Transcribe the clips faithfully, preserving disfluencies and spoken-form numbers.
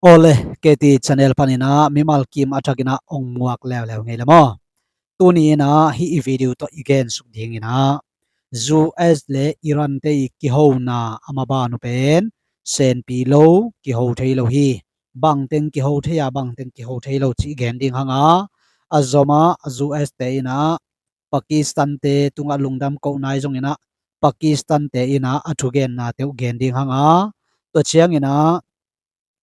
Awle, K T channel panin ah mimal kim a thakin ah ong muak leuleu ngei le maw. Tuni in ah hih i video tawh i gensuk dingin ah U S le Iran te i kihona a maban uh pen senpi lo, kiho thei lo hi. Bangteng kiho thei a, bangteng kiho thei lo cih gen ding hang a, a zom ah U S te in ah Pakistan te tungah lungdam kohna i zongin ah Pakistan te in ah a thugennate uh gen ding hang a, tua ciangin ah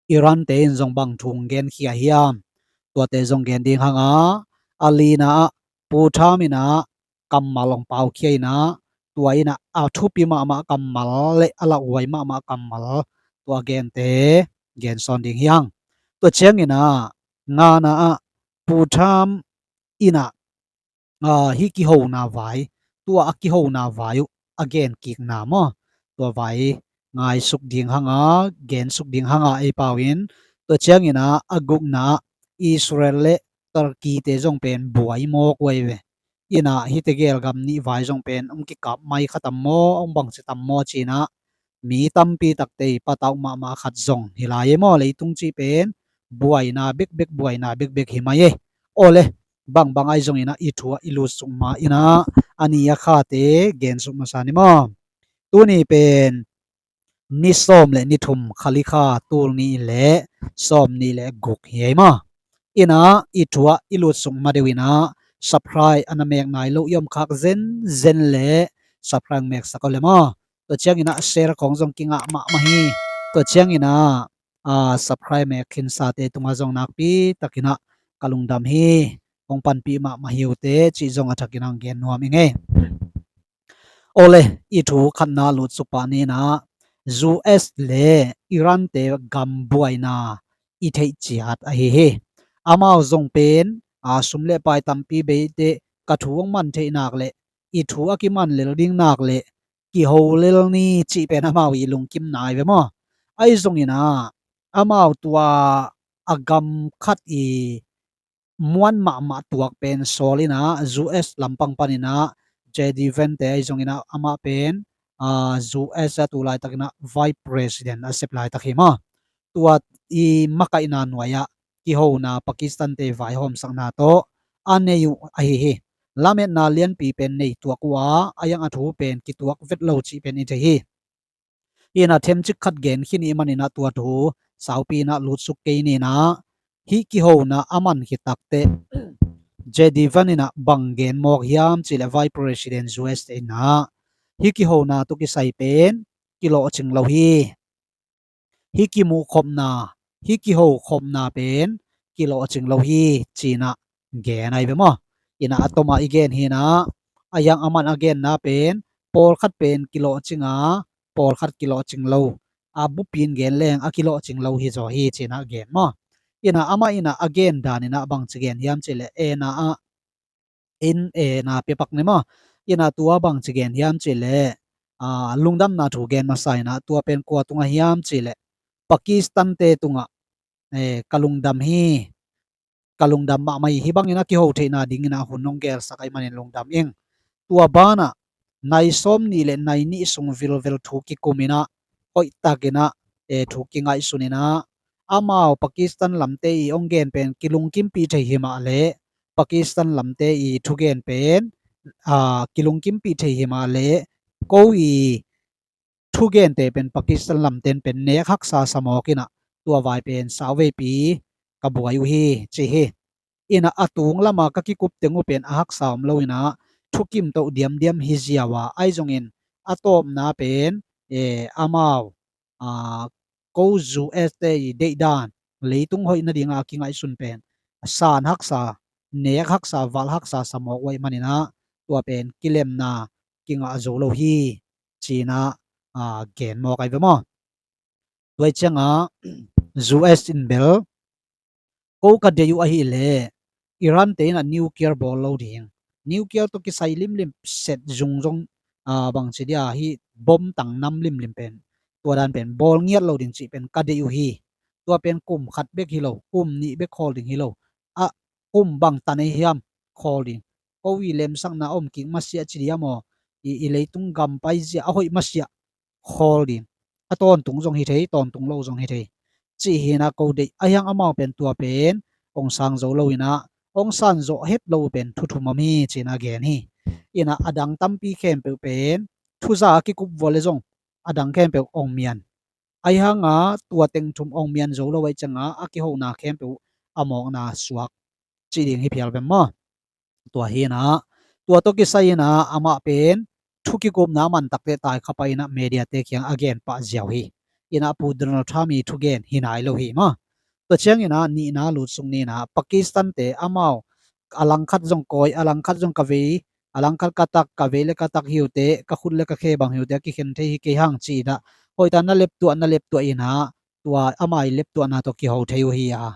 Iran te in zong bang thu ong genkhia hiam, tuate zong gen ding hang a, a lina ah Pu Trump in ah kammal ong paukhia in ah, tua in ah a thupi mahmah kammal le a lauhuai mahmah kammal, tua gente gensawn ding hi hang. Tua ciangin ah ngana ah Pu Trump in ah, ah, hih kihona vai, tua a kihona vai uh a genkikna maw, tua vai ngaisuk ding hang a, gensuk ding hang a ei pau in. Tua ciangin ah a gukna ah Israel le Turkey te zong pen buai mawk uh ahi ve. In ah hihte gel gam nih vai zong pen ong kikap mai kha tam maw, ong bangci tam maw ci-in ah mi tampi takte i patauh mahmah khat zong hi lai ei maw. Leitung cih pen buaina bekbek, buaina bekbek hi mai ei. Awle, bangbang ahi zongin ah i thu ah i lutsuk ma in ah a ni a khate gensuk masa ni maw. Tuni pen ni sawm le ni thum, Khalikha, tul nih le sawm nih le guk hi ei maw. In ah i thu ah i lutsuk ma deuh in ah subscribe a na mek nai lo i om khak zenzen le subscribe meksak o le maw. Tua ciangin ah share khawng zong kingah mahmah hi. Tua ciangin ah, ah, subscribe mek khinsate tungah zong nakpi takin ah ka lungdam hi. Hong panpih mahmah hi uh teh cih zong a thakin ah hong gen nuam ing ei. Awle, i thu khatna lutsuk pah ni in ah U S le Iran te gam buaina i theih ciat ahi hi. Amau zong pen, a, sum le pai tampi bei teh ka thu hong man theih nak le i thu a kiman lel ding nak le kiho lel ni cih pen amau i lungkimna ahi ve maw. Ahi zongin ah amau tua a gam khat i muan mahmah tuak pen sawl in ah U S lampang panin ah J D Vance te ahi zongin ah amah pen, ah, U S a tu laitakin ah Vice President a sep laitak hi maw. Tua i makaihna nuai ah kihona Pakistan te vaihawmsakna tawh a nei uh ahi hi. Lametna lianpi pen nei tuak uh a, a yang a thu pen kituak vet lo cih pen i thei hi. In ah themcik khat gen khin i hih manin ah tua thu saupi in ah lutsuk kei ni in ah, hih kihona a man khit takteh J D Vance in ah bang gen mawk hiam cih leh Vice President U S te in ah hih kihona tawh kisai pen kilawhcing lo hi. Hih kimuhkhopna, hih kihokhopna pen kilawhcing lo hi ci-in ah gen ahi ve maw. In ah a tom ah i gen hi in ah, a yang a man a genna pen pawlkhat pen kilawhcing a, pawlkhat kilawhcing lo. A bupin gen leng a kilawhcing lo hi zaw hi ci-in ah gen maw. In ah amah in ah a gen dan in ah bangci gen hiam cih leh, en ah, in, eh, na pia pak ni maw. In ah tua bangci gen hiam cih leh, ah, lungdamna thu gen masa in ah tua pen kua tungah hiam cih leh Pakistan te tungah, eh, ka lungdam hi. Ka lungdam mahmah hi. Hih bangin a kiho theihna dingin ah hun hong gelsak ahih manin lungdam ing. Tua banah nai sawm nih le nai nih sung vilvel thu kikum in ah, hoihtak in ah, eh, thu kingaihsun in ah, amau Pakistan lamte i hong gen pen kilungkimpih thei hi mah leh, Pakistan lamte i thugen pen, ah, kilungkimpih thei hi mah leh, ko i thugente pen Pakistan lamten pen nek haksa sa mawk in ah, tua vai pen sauveipi ka buai uh hi ci hi. In ah a tung lam ah ka kikup teng uh pen a haksa om lo in ah, thukim toh diamdiam hi ziau a, ahi zongin a tawpna pen, eh, amau, ah, ko U S te i deihdan, leitung hoih nading a kingaihsun pen san haksa, nek haksa, val haksa sa mawk uh ahih manin ah, tua pen kilemna kingah zo lo hi ci-in ah, ah, gen mawk ahi ve maw. Tua ciangah U S in bel, ko ka deih uh ahih leh Iran te in ah nuclear bawl lo ding, nuclear tawh kisai limlim set zung zong, ah, bangci dia, hih bom tang nam limlim pen, tua dan pen bawl ngiat lo ding cih pen ka deih uh hi. Tua pen kum khat bek hi lo, kum nih bek khawl ding hi lo. A kum bang tan ei hiam khawl ding. Ko i lemsakna om kik masiah ci dia maw, i, i leitung gam paizia a hoih masiah khawl ding. A tawntung zong hi thei, tawntung lo zong hi thei. cih hi-in ah ko deih. Ahi hang amau pen tua pen hong sang zo lo in ah, hong sang zo het lo uh pen thu thum om hi ci-in ah gen hi. In ah adang tampi khempeuh pen thu za a kikup vua leh zong adang khempeuh hong mian. Ahi hang a tua teng thum hong mian zo lo ahih ciang a, a kihona khempeuh a mawkna suak cih ding hi phial ve maw? Tua hi-in ah, tua tawh kisai in ah amah pen thu kikupna a man tak teh tai kha pah in ah media-te kiang a gen pah ziau hi. In ah Pu Donald Trump ii thugen hi nai lo hi maw? Tua ciangin ah nihna lut sung ni-in ah Pakistan-te amau a langkhat zong koi, a langkhat zong ka vei, a langkhat ka tak, ka vei leh ka tak hi uh teh, ka khut leh ka khe bang hi uh teh a kikhen thei hi kei hang ci-in ah, hoihtak na leptuah, na leptuah in ah tua amah ii leptuahna tawh kiho thei uh hi a.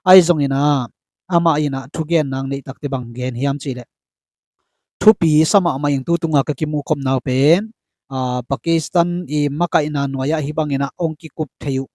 Ahi zongin ah amah in ah thugen nang neih tak teh bang gen hiam cih leh, thupi sa mahmah ing. Tu tung a ka kimuh khopna uh pen, aa, Pakistan ii makaihna nuai-ah hih bangin ah hong kikup thei uh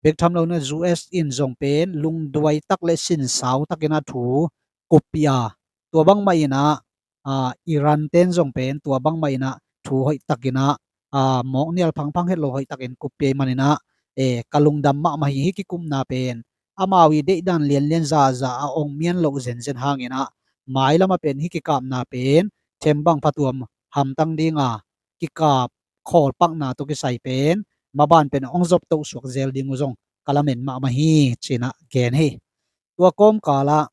bek tham lo-in ah U S in zong pen lungduai tak leh sinsau takin ah thu kuppih a, tua bangmah in ah, aa, Iran-ten zong pen tua bangmah in ah thu hoih takin ah, aa, mawk nial phangphang het lo hoih takin kuppih ahih manin ah, e, ka lungdam mahmah hi. Hih kikupna pen amau ii deihdan lianlian zaza a hong mian loh zenzen hangin ah, mailam ah pen hih kikapna pen them bang phatuam hamtang ding a, kikap khawl pakna tawh kisai pen maban pen hong zop toh suak zel ding uh zong ka lamen mahmah hi ci-in ah gen hi. Tua kawmkal ah,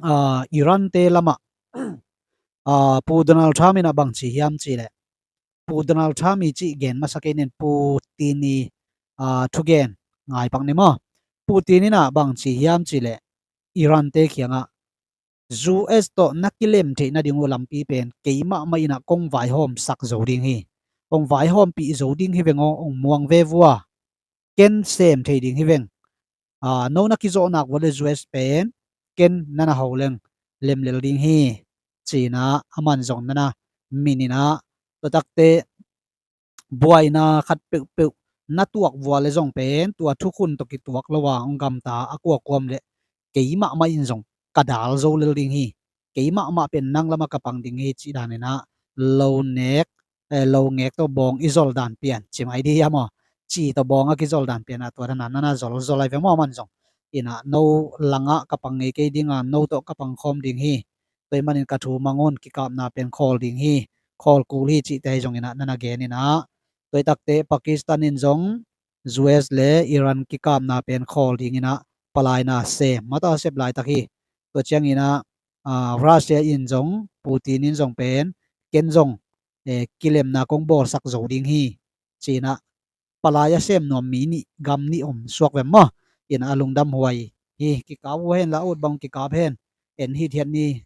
aa, Iran-te lam ah, aa, Pu Donald Trump in ah bang ci hiam cih leh, Pu Donald Trump ii cih gen masa kei ning, Putin ii, aa, thugen ngai pak ni maw? Putin in ah bang ci hiam cih leh, Iran-te kiangah U S tawh na kilem theih nading uh lampi pen keimah mah in ah kong vaihawmsak zo ding hi. Kong vaihawmpih zo ding hi veng aw, hong muang ve vua. Ken sem thei ding hi veng. Aa, no na kizawh nak vua leh U S pen ken na na ho leng lem lel ding hi ci-in ah aman zong na na min in ah, tua tak teh buaina khat peuhpeuh na tuak vua leh zong pen tua thukhun tawh kituak lo a hong gamta a kuakua om leh keimah mah in zong ka dal zo lel ding hi. Keimah mah pen nang lam ah ka pang ding hi cih dan in ah lo nek, eh, lo ngek tawh bawng i zol dan pian ci mai ding hiam aw? Ci tawh bawng a kizol dan pian ah tua dan a na na zol zol lai ve maw aman zong? In ah no lang ah ka pang ngei kei ding a, no tawh ka pang khawm ding hi. Tua ahih manin ka thu mang un, kikapna pen khawl ding hi, khawl kul hi cihte ahi zongin ah na na gen in ah, tua hi tak teh Pakistan in zong U S leh Iran kikapna pen khawl dingin ah palaina sem mata sep laitak hi. Tua ciangin ah, aa, Russia in zong, Putin in zong pen ken zong, eh, kilemna kong bawlsak zo ding hi ci-in ah palai a sem nuam mi nih, gam nih om suak ve maw? In ah a lungdamhuai hi. Kikap uh hen la, a ut bang kikap hen, en hithiat ni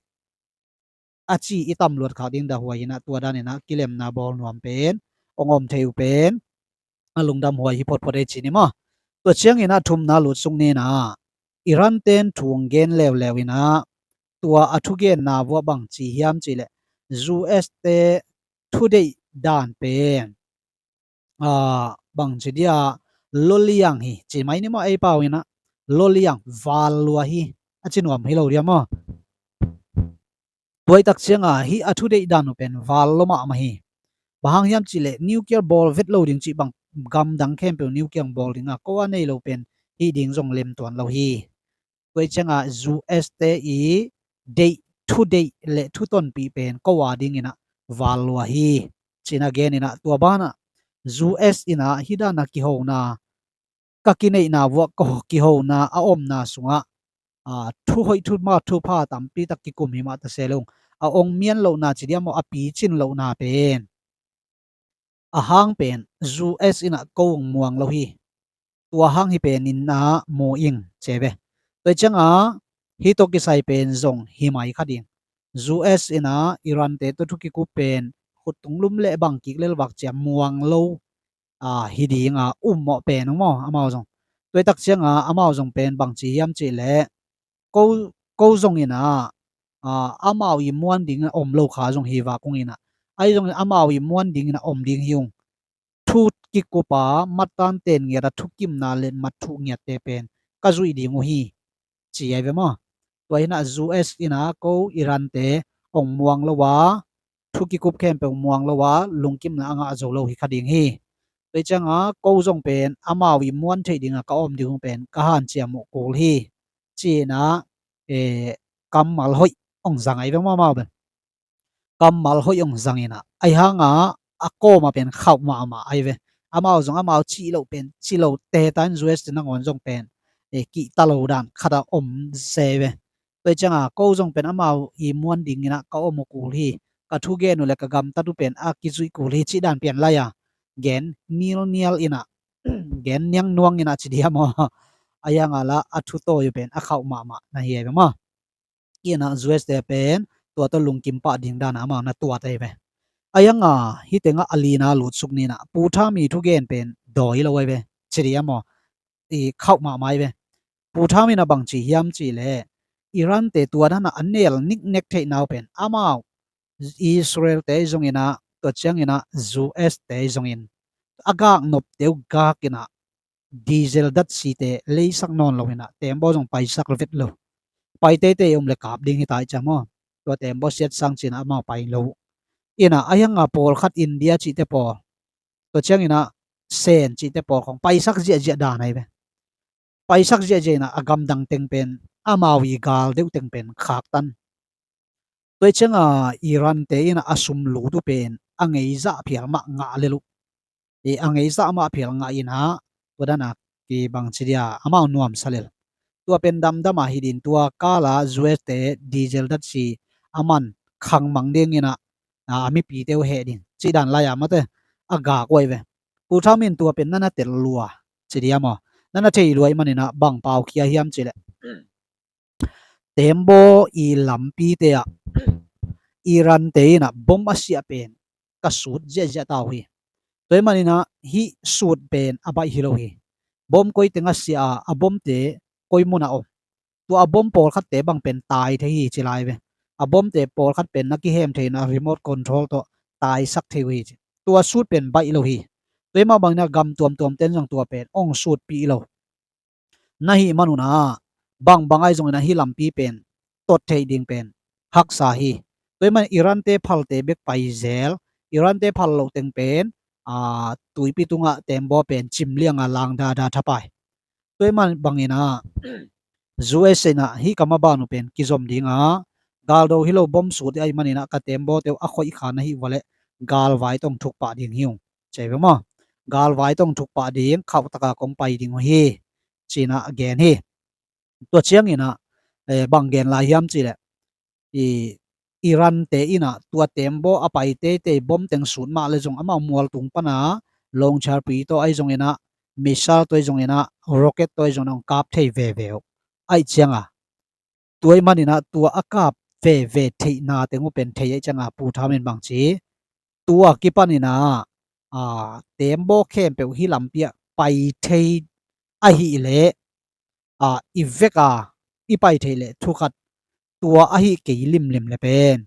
a ci i tam luat khak ding dah huai in ah, tua dan in ah kilemna bawl nuam pen hong om thei uh pen a lungdamhuai hi photphot ei ci ni maw? Tua ciangin ah thumna lut sung ni-in ah Iran-ten thu hong gen leuleu in ah tua a thugenna vuah bang ci hiam cih leh, U S-te thudeih dan pen, aa, bang ci dia, lawliang hi ci mai ni maw, ei pau in ah lawliang, val lua hi, a ci nuam hi lo dia maw? Tua hi tak ciang a hih a thudeih dan uh pen val lua mahmah hi. Bang hang hiam cih leh nuclear bawl vet lo ding cih bang, gam dang khempeuh nuclear bawl ding a, ko a nei lo pen hih ding zong lem tuan lo hi. Tua hi ciang a U S-te ii deih, thudeih leh thutonpih pen ko a dingin ah val lua hi ci-in ah gen in ah, tua ban ah U S in ah hih dan a kihona, ka kineihna vuah ka kihona a omna sungah, aa, thuhoih thupha, thupha tampi tak kikum hi mah ta se lo, a hong mian lohna ci dia maw, a picin lohna pen a hang pen U S in ah ko hong muang lo hi. Tua hang hi pen in ah mu ing ci ve. Tua hi ciang a hih tawh kisai pen zong hi mai kha ding. U S in ah Iran-te tawh thu kikup pen khut tung lum leh bang kik lel vak ciang muang lo, aa, hi ding a, ummawh pen uh maw, amau zong. Tua hi tak ciang a amau zong pen bang ci hiam cih leh, ko, ko zongin ah, aa, amau ii muan dingin a om lo kha zong hi vak ung in ah, ahi zongin amau ii muan dingin a om ding hi ung. Thu kikup a, mattan ten ngiat a thukimna leh mat thuh ngiatte pen ka zuih ding uh hi ci ai ve maw? Tua hi in ah U S in ah ko Iran-te hong muang lo a, thu kikup khempeuh muang lo a, lungkimna a ngah zo lo hi kha ding hi. Tua ciangah ko zong pen amau i muan theih dingah ka om ding uh pen ka hanciam uh kul hi. Cinah, eh, kammal hoih ong zang ahi ve maw amau pen. Kammal hoih ong zang inah, ahi hangah a kawm ah pen khauh mahmah ahi ve. Amau zong amau cih loh pen cih loh te ta in U S te nangawn zong pen, eh, kihta lo dan khat ah om se ve. Tua ciangah ko zong pen amau i muan ding inah ka om uh kul hi. Ka thugen uh le ka gamtat uh pen a kizuih kul hi cih dan pian lai a gen nilnial inah, gen niang nuang inah ci diam aw. Ahi hangah la a thu tawi uh pen a khauh mahmah na hi ahi ve maw. Inah U S te pen tua tawh lungkim pah ding dana amau na tuat ahi ve. Ahi hangah hih tengah a lina lutsuk ninah Pu Tham i thugen pen dawi lo ahi ve. Ci diam aw. I khauh mahmah ahi ve. Pu Tham inah bang ci hiam cih leh Iran te tua danah a nel niknek theihna uh pen amau Israel te zong inah, tua ciang inah U S te zong in a gak nopte uh gak inah diesel datsite leisak nawn lo inah tembaw zong paisak vet lo. Pai teitei om le kap ding hi ta i ciam aw. Tua tembaw siatsang cinah amau pai lo. Inah ahi hangah pawlkhat India cihte pawl, tua ciang inah Sen cihte pawl khong paisak ziahziah dan ahi ve. Paisak ziahziah inah a gamdang teng pen amau i gal deuh teng pen khaktan. Tua ciangah Iran te inah a sum lut uh pen a ngeizah phial mah ngah lel uh. I a ngeizah mah phial ngah inah tua danah kibang ci dia amau nuamsa lel. Tua pen damdam ah hi din tua kala U S te diesel datsi a man khangmang ding inah a mipite uh heh ding cih dan lai a mate a gak uh ahi ve. Pu Tham in tua pen nana tel lua ci diam aw. Nana thei lua ih maninah bang pau khia hiam cih leh tembaw i lampite ah Iran te inah bom a siah pen ka sut ziahziah ta uh hi. Tua ih maninah hih sut pen a baih hi lo hi. Bom koi teng a siah a, a bomte koi munah om. Tua a bom pawlkhatte bang pen tai thei hi ci lai ve. A bomte pawlkhat pen na kihem thei inah remote control tawh taisak thei uh hi ci. Tua sut pen baih lo hi. Tua ih mah banginah gam tuamtuam ten zong tua pen ong sutpih lo. Na hih man unah bangbang ahi zongin ahi lampi pen tot theih ding pen haksa hi. Tua ih man Iran te phalte bek pai zel, Iran te phal loh teng pen a, tuipi tungah tembaw pen cim lianga lang dada thapai. Tua ih man banginah U S inah hih ka maban uh pen kizom dinga galdo hi lo bom sut ahi maninah ka tembaw teuh a khoih kha na hih vua leh galvai tong thukpah ding hi ung. Cei ve maw? Galvai tong thukpah ding khauhtaka kong pai ding uh hi. Cinah a gen hi. Tua cianginah, eh, bang gen lai hiam cih leh i Iran te inah tua tembaw a pai teitei bom teng sut mah le zong amau mualtung pana launcher pi tawh ahi zonginah missile tawh ahi zonginah rocket tawh ahi zonginah hong kap thei veve uh. Aih cianga tua ih maninah tua a kap veve theihna teng uh pen thei aih cianga Pu Tham in bang ci tua kipaninah a, tembaw khempeuh hih lampi ah pai thei ahih leh a, i vek a i pai theih leh thukhat tua ahi kei limlim le pen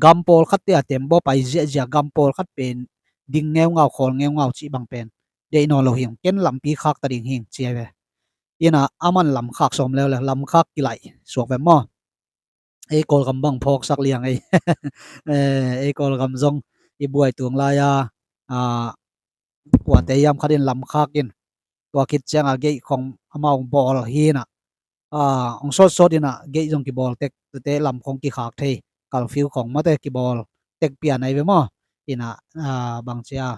gam pawlkhatte a tembaw pai ziahziah gam pawlkhat pen ding ngeungau khawl ngeungau cih bang pen deih nawn lo hing ken lampi khak ta ding hing ci ahi ve. Inah a man lam khak sawm leuleu lam khak kilaih suak ve maw? Ei Kawlgam bang phawksak liang ei. Eh, ei Kawlgam zong i buai tung lai-a, a, kuate hiam khat in lam khak in tua khit cianga gate khong amau bawl hinah, a, hong sawtsawt inah gate zong kibawl tek tute lam khong kikhak thei kalfiu khong mate kibawl tek pian ahi ve maw? Inah, a, bang cia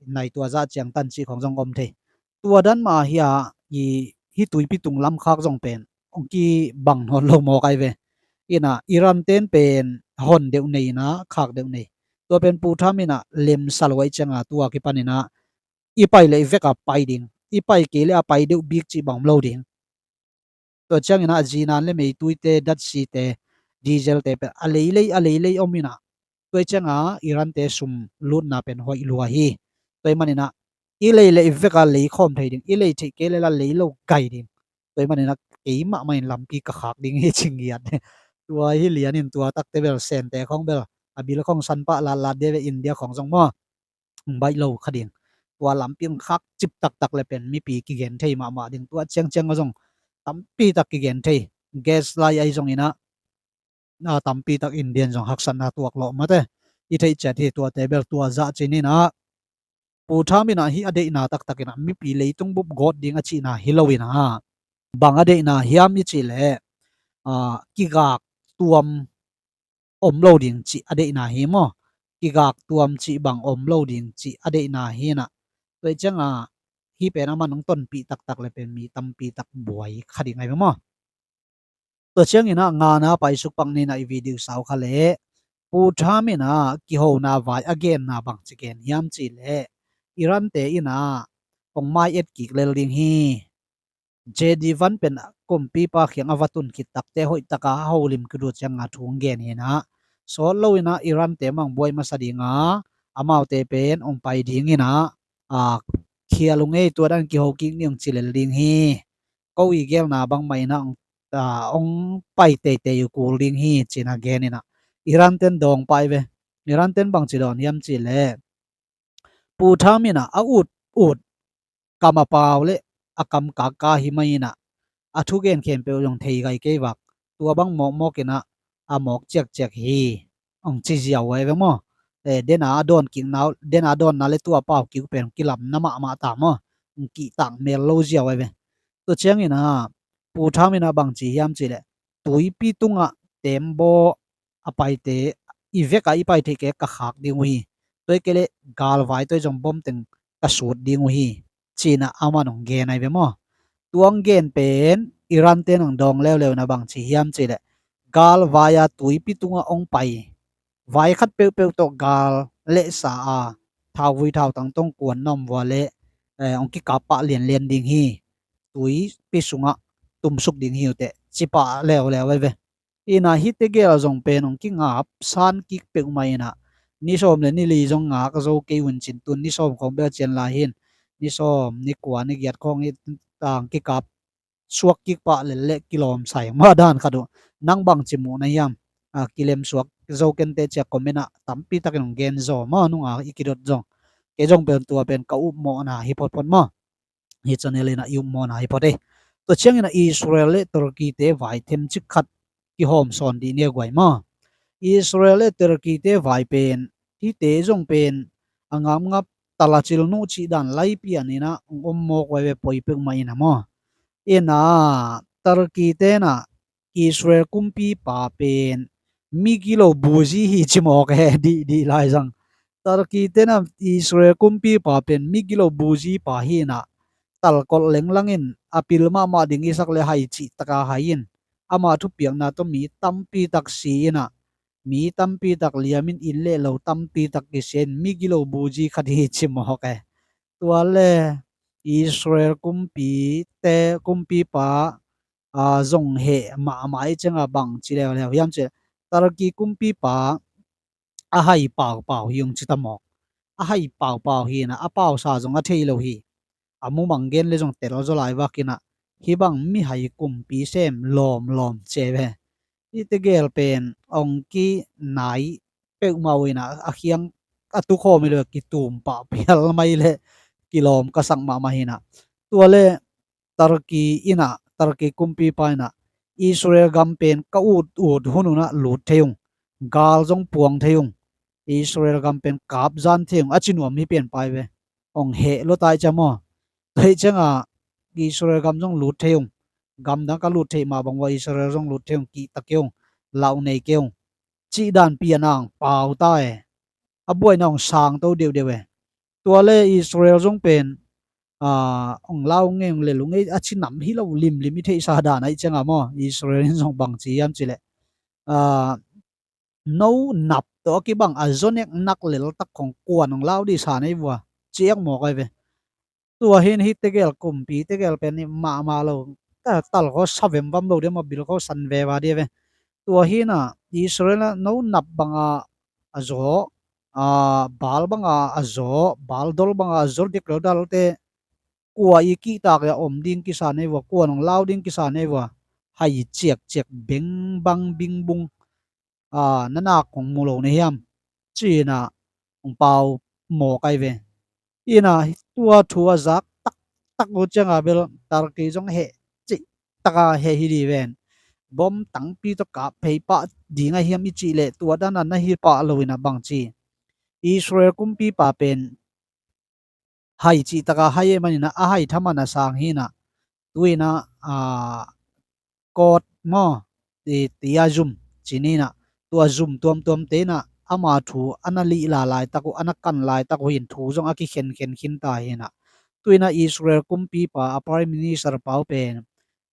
nai tua zah ciang tan cih khong zong om thei. Tua dan mah hi a, i, hih tuipi tung lam khak zong pen hong kibang nawn lo mawk ahi ve. Inah Iran ten pen hon deuh nei inah khak deuh nei. Tua pen Pu Tham inah lemsa lo aih cianga tua kipaninah i pai le i vek a pai ding, i pai kei le a pai deuh bik cih bang om lo ding. Tua cianginah zinan le meituite, datsite, dieselte pen a leilei a leilei om inah tua ih cianga Iran te sum lutna pen hoih lua hi. Tua ih maninah i lei le i vek a lei khawm thei ding, i lei theih kei le la lei lo gai ding. Tua ih maninah keimah mahin lampi ka khak ding hi ci ngiat. Tua hi lianin tua takte bel Sente khong bel a bil khong sanpah latlat de ve India khong zong maw? Hong baih lo kha ding. Tua lampi hong khak cip taktak le pen mipi kigen thei mahmah ding. Tua ciangciang a zong tampi tak kigen thei. Gas lai ahi zonginah, a, tampi tak Indian zong haksatna tuak lawh mate. I theih ciat hi tuate bel tua zah cininah Pu Trump in ah hih a deihna taktak in ah mipi leitung bup gawt ding a cihna hi lo in ah, bang a deihna hiam i cih leh, ah, kigak tuam om lo ding cih a deihna hi maw? Kigak tuam cih bang om lo ding cih a deihna hi in ah. Tua ciang a, hih pen aman hong tonpih taktak le pen mi tampi tak buai kha ding ahi ve maw? Tua ciang in ah ngana paisuk pak ni in ah i video sau kha leh, Pu Trump in ah kihona vai a genna bangci gen hiam cih leh, Iran te in ah hong mai et kik lel ding hi. J D Vance pen kumpipa kiang a va tun khit takte hoih taka a holim kidua ciang a thu hong gen hi in ah, sawt lo in ah Iran te mang buai masa ding a, amaute pen hong pai ding in ah, a, khial ung ei, tua dan kiho kik ni, hong ci lel ding hi. Ko i gelna bang mah in ah hong, a, hong pai teitei uh kul ding hi ci in ah gen in ah, Iran ten dawng pah hi ve. Iran ten bangci dawn hiam cih leh, Pu Trump in ah a ut ut kam a pau le a kam kaka hi mai in ah, a thugen khempeuh zong thei gai kei vak, tua bang mawkmawk in ah a mawk ciakciak hi, hong ci ziau ahi ve maw? Eh, den a a dawn kikna, den a a dawnna le tua a pau kik uh pen kilamna mahmah ta maw? Hong kihtak mel lo ziau ahi ve. Tua ciang in ah Pu Trump in ah bangci hiam cih leh, tuipi tungah tembaw a paite, i vekah i pai theih kei ka khak ding uh hi. Tua hi kei leh galvai tawh zong bom teng ka sut ding uh hi, ci in ah aman hong gen ahi ve maw? Tua hong gen pen Iran ten hong dawng leuleu in ah bangci hiam cih leh, galvai a tuipi tungah hong pai vai khat peuhpeuh tawh gal lehsa a, thauvui thautang tawh hong kuan na om vua leh, eh, hong kikap pah lianlian ding hi. Tuipi sungah tumsuk ding hi uh teh, ci pah leuleu ahi ve. In ah hihte gel zong pen hong kingap san kik peuhmah in ah, ni sawm le ni li zong ngak zo kei un cin, tun ni sawm khawng bel cian lai hi in, ni sawm, ni kua, ni giat khawng hi tang kikap suak kik pah lel leh kilawm sai mah dan khat uh. Nang bangci muh na hiam? A, kilem suak zo kei un teh ci a comment ah tampi takin hong gen zaw maw, nunga i kidot zong. Kei zong pen tua pen ka upmawhna hi photphot maw? Hih channel in ah i upmawhna hi phot ei. Tua ciang in ah Israel le Turkey te vai themcik khat kihawm sawn dih ni a guai maw? Israel le Turkey te vai pen, hihte zong pen a ngapngap talacil nuh cih dan laipian in ah hong om mawk uh ahi ve, poi peuhmah in ah maw? In ah Turkey te in ah Israel kumpipa pen migilo buzi hi ci mawk e, dih, dih lai zang. Turkey te in ah Israel kumpipa pen migilo buzipa hi in ah, talkolh lenglang in a pil mahmah ding i sak leh hai cih taka hai in, ama thupiakna tawh mi tampi tak si in ah, mi tampi tak liam in, inn le lo tampi tak kisia in, migilo buzi khat hi ci mawk e. Tua le Israel kumpi te, kumpipa, a, zong heh mahmah i ciang a bangci leuleu hiam cih leh, Turkey kumpipa a hai paupau hi ung ci ta mawk. A hai paupau hi in ah, a pausa zong a thei lo hi. A mumang gen le zong tel zaw lai vak in ah, hih bang mihai kumpi sem lawmlawm ci ve. Hihte gel pen hong kinai peuhmah uh in ah, a khiang a tukhawm hi lo, kitum pah phial mai leh kilawm ka sak mahmah hi in ah. Tua le Turkey in ah, Turkey kumpipa in ah, Israel gam pen ka ut ut hun un ah lut thei ung, gal zong puang thei ung, Israel gam pen kapzan thei ung, a ci nuam hi pen pai ve. Hong heh lua ta i ciang maw? Tua hi ciang a Israel gam zong lut thei ung, gamdang ka lut theih mah bang ua Israel zong lut thei ung, kihta kei ung, lau nei kei ung, cih dan pian a hong pau ta e. A buaina hong sang to deuhdeuh e. Tua le Israel zong pen, a, hong lau ngei ung le lungei a ci nam hi lo limlim i theihsa dan a i ciang a maw? Israel in zong bangci hiam cih leh, a, no nap tawh a kibang a zaw nek nak lel tak khong kuan hong lau dih sa nei vua, ci ek mawk ahi ve. Tua hi in hih tegel kumpi tegel pen nih mahmah lo. Tal khaw sa vemvam lo dia maw, bil khaw san veva dia ve. Tua hi in ah Israel ah no nap banga a zaw, a, Baal banga a zaw, Baal dol banga a zaw dik lo dalte, kua i kihtak a om ding kisa nei vua, kua nong lau ding kisa nei vua, hai ciakciak bengbang bingbung, a, na nak hong mu lo na hiam? Ci-in ah hong pau mawk ahi ve. In ah tua thu a zak taktak uh cianga bel Turkey zong heh cih taka heh hi di ven. Bom tangpi tawh kap phei pah ding a hiam i cih leh tua dana na hi pah lo in ah bangci, Israel kumpipa pen hai cih taka hai e maninah a hai thaman a sang hinah tuinah a kawt maw, ti, ti a zum cininah tua zum tuamtuam teinah ama thu a na lihla laitak uh, a na kan laitak uh hin thu zong a kikhenkhen khinta hinah tuinah Israel kumpipa a prime minister pau pen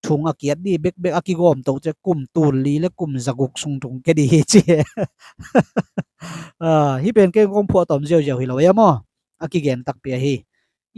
thung a kiat di bekbek a kigawm toh cia kum tul li le kum zaguk sung thung ke di hi ci. Hih pen kei kong phuah tawm ziauziau hi lo e maw, a kigen takpi ahi.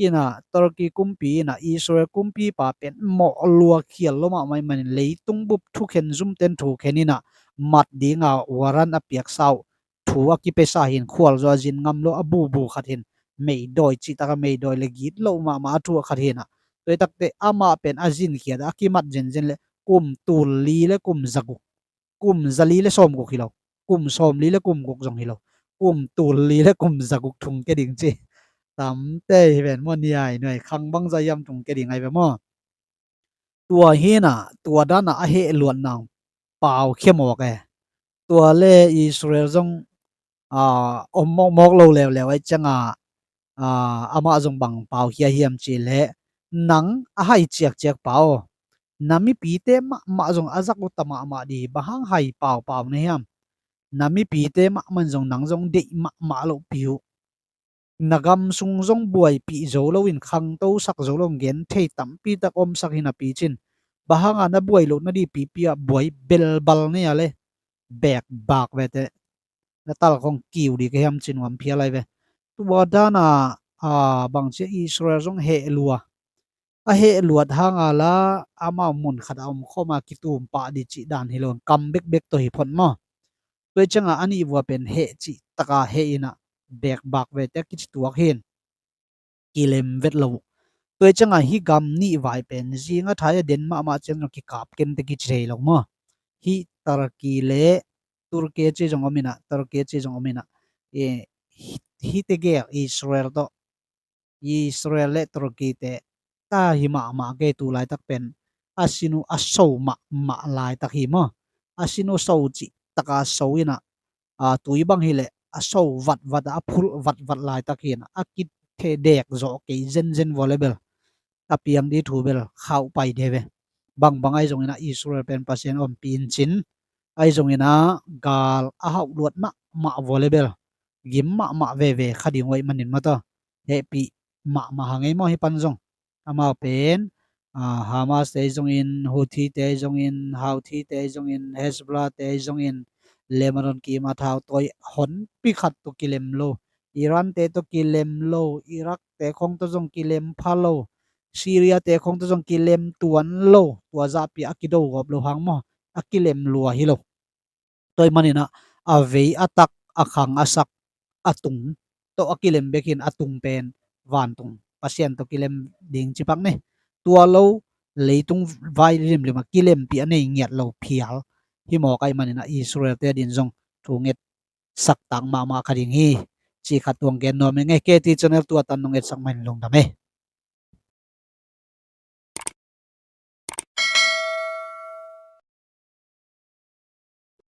Inah Turkey kumpi inah Israel kumpipa pen mawh lua khial lo mahmah ih manin leitung bup thukhen zumten thukhen inah mat dinga warrant a piaksa uh thu a kipesa hin khualzaw a zin ngam lo a bubu khat hin meidawi cih taka meidawi le git loh mahmah a thu a khat hinah tuaitakte amah pen a zinkhiat a kimat zenzen le kum tul li le kum zaguk, kum zali le sawmguk hi lo, kum sawmli le kum guk zong hi lo, kum tulli le kum zaguk thung ke ding ci. Tamte hi ven maw, niai nuai khang bangza hiam thung ke ding ai ve maw? Tua hinah tua danah a heh luatna pau khia mawk e. Tua le Israel zong om mawkmawk lo leuleu ai cianga amah zong bang pau khia hiam ci leh, nang a hai ciakciak pau, na mipite mahmah zong a zak uh ta mahmah di, bang hang hai paupau na hiam? Na mipite mahmah zong nang zong deih mahmah lohpi uh, na gam sung zong buaipih zo loin khangtosak zo loin gen thei tampitak omsak hi napi cin, bang hanga na buai loh na di pipi ah buai belbal nei a le bekbak vete na tal khong kiu di ka hiam ci nuam phial ai ve. Tua dana bangcia Israel zong heh lua, a heh luat hanga la amau mun khat a om khawma kitum pah di cih dan hi lo, kam bekbek tawh hi phot maw? Tua cianga a nih vua pen heh cih taka heh inah bekbak vete a kici tuak hin kilem vet lo uh. Tua cianga hih gam nih vai pen zinga thai a den mahmah ciang zong kikap kente kici thei lo maw? Hih Turkey le Turkey ci zong om inah, Turkey ci zong om inah, hih tegel Israel tawh, Israel le Turkey te ta hi mahmah kei tu laitak pen a sinu a so mahmah laitak hi maw? A sinu so cih taka so inah tui bang hileh a so vatvat a phulh vatvat laitak hinah a kithe dek zawh kei zenzen vua le bel a piang di thu bel khauh pai de ve. Bangbang ahi zonginah Israel pen Pasian ompih in cin ahi zonginah gal a hauh luat mahmah vua le bel gim mahmah veve kha ding uh aih manin mataw hehpih mahmah hang ei maw? Hih pan zong amau pen Hamas te ahi zongin, Houthi te ahi zongin, Houthi te ahi zongin, Hezbollah te ahi zongin, Lebanon kim a thau tawi honpi khat tawh kilem lo, Iran te tawh kilem lo, Iraq te khong tawh zong kilem pha lo, Syria te khong tawh zong kilem tuan lo, tua zahpi a kido gawp lo hang maw? A kilem lua hi lo. Tua ih maninah a vei a tak a khang a sak a tung tawh a kilem bekin a tung pen vantung Pasian tawh kilem ding cipak ni. Tua lo leitung vai limlim a kilempih a nei ngiat lo phial hi mawk aih maninah Israel te adin zong thu nget saktak mahmah kha ding hi. Ci khat tuang gen nuam ing ei. K T channel tua tan nong etsak manin lungdam ei.